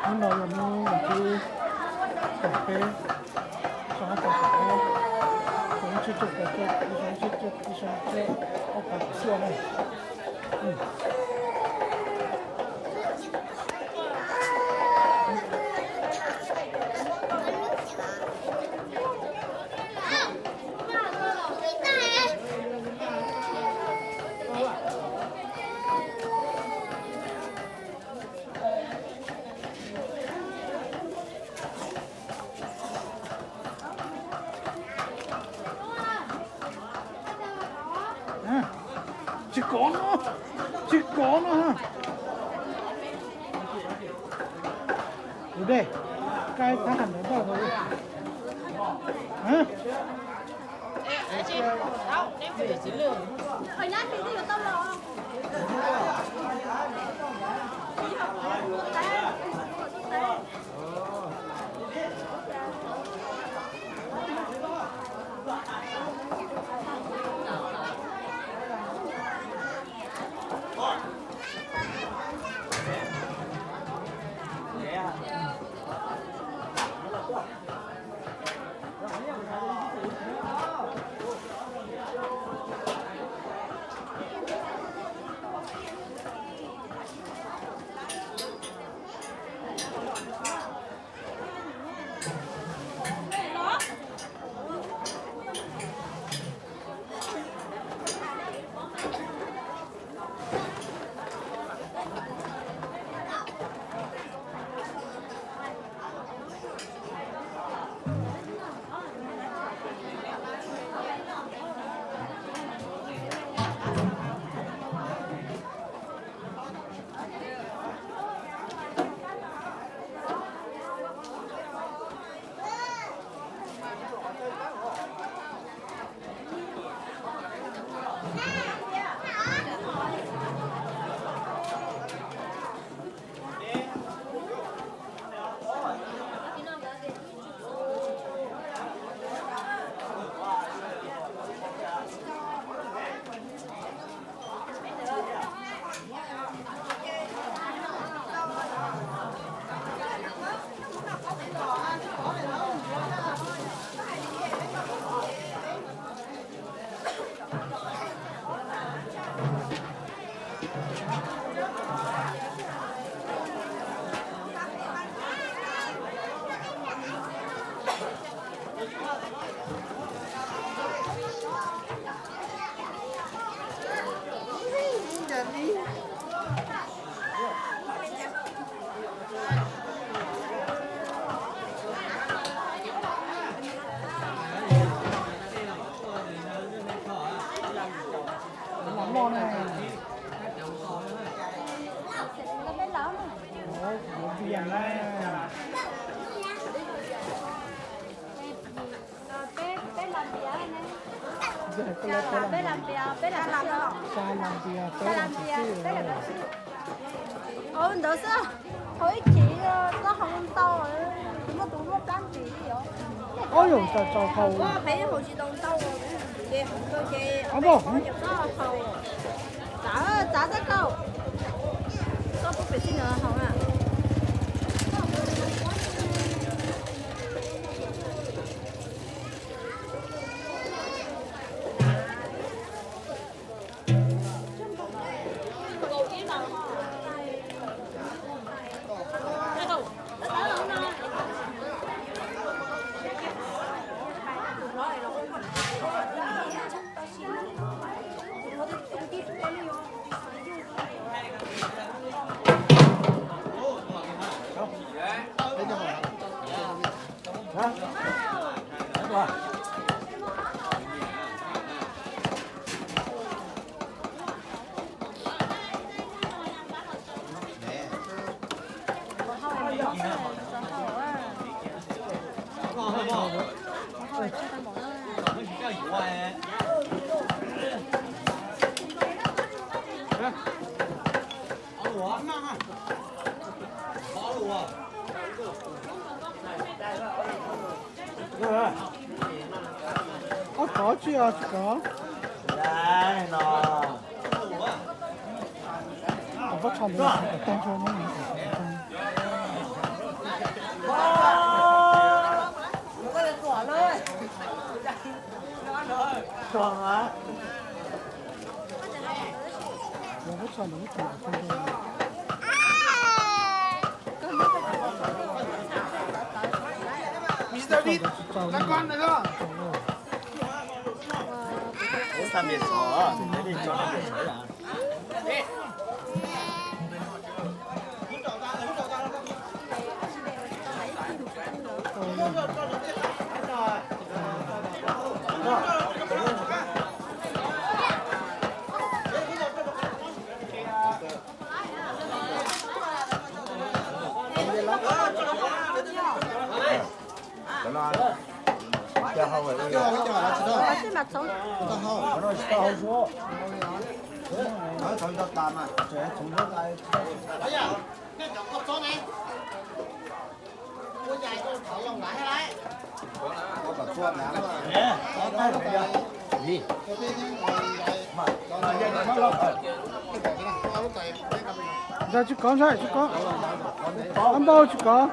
Hnub no yog hnub vas thib kaum peb, xyoo ob phav kaum ob, xyoo ib txhiab cuaj puas cuaj, ib xyoo ib txhiab cuaj, ib xyoo ib txhiab ob phav kaum cuaj na. Tsis kov no, tsis kov no. Tus dej, koj thab ham ntawd npaj tau. Ntawd xwb, hau ib chim txob hau ntau, muaj tus muaj plab ntsis li os. Ob yaum tau tau hau. Peb hau tsis tau ntau, ces hau ntau ces ob peb txob hau. Txav, txav txob kauj. Txob pub pem xij no hau na. Ob kov tsis os, tsis kov. Pob txha ntawd tag nrho no. Ntshai tsis kov, ntshai tsis kov. Ab npauj tsis kov.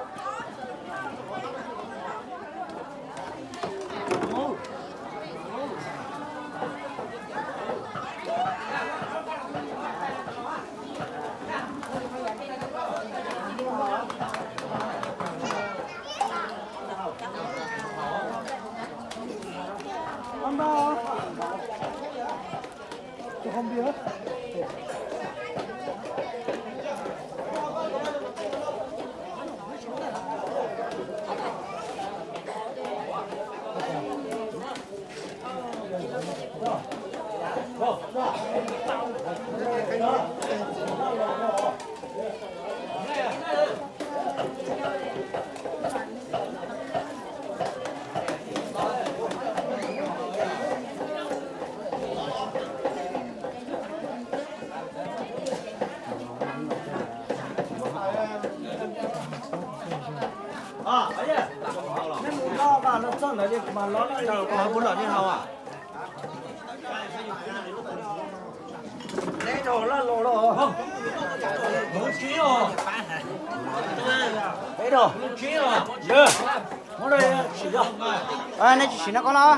Nej tsis siv no koj los.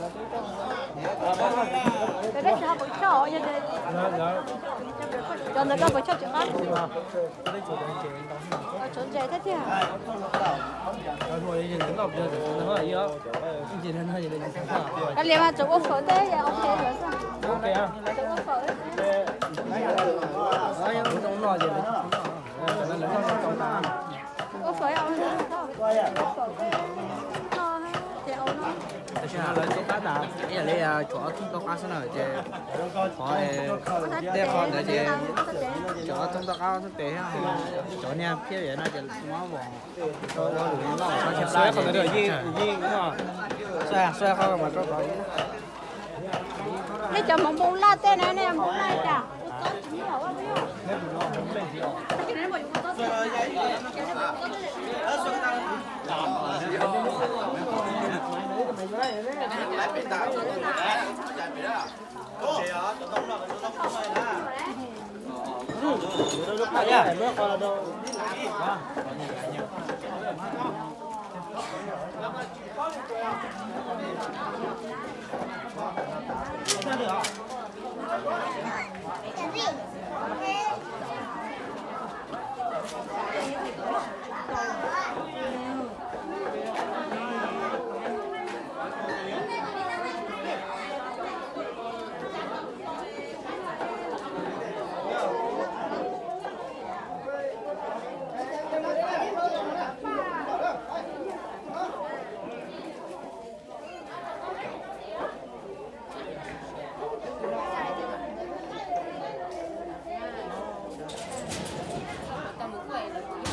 Cov dab tsi ho puas choj, yog tias cov ntawd koj puas choj tsis qab? Tshuav ntses thiab tiag. Koj liam mas tsuas ua fawm tej, ok lawm xwb. Ua fawm, ua fawm, ua fawm. Tam sim no lawv tuaj qab tas, ib yam li tshuav ob thooj tuaj qab xwb na ces qhov tej qho ntawd ces tshuav ob thooj tuaj qab xwb tes, cov niag phiaj yam no ces muab vos rau ua lus noj. Nej cov hmoov npoo laj tej na, nej hmoov laj cas?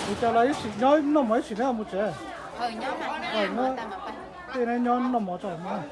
Ua cas los ib sim nyob noj mov ib sim neb mus tsev? Tej neb nyob noj mov tso mas.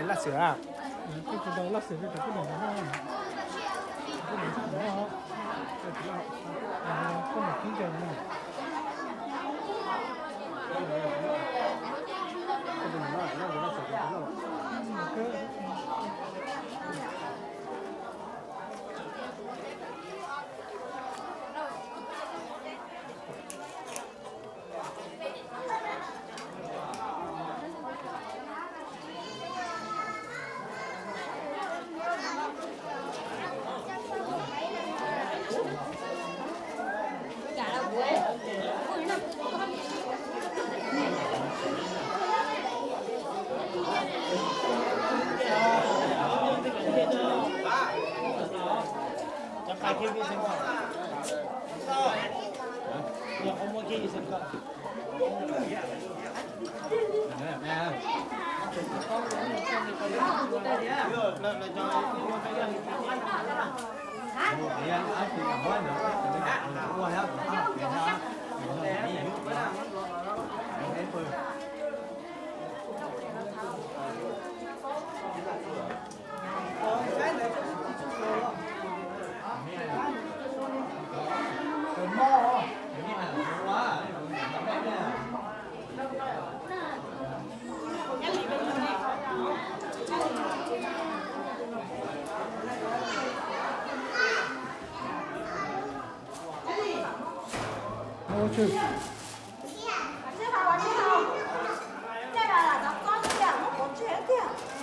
Laj Xwm a, koj tsis tau Laj Xwm rau kuv niam no, kuv niam no, koj niam kib ncaws no. Ua tsi? Ua tsi hauv, ua tsi hauv. Tej no lam tov kob tiag, muab kuv tseg tiag.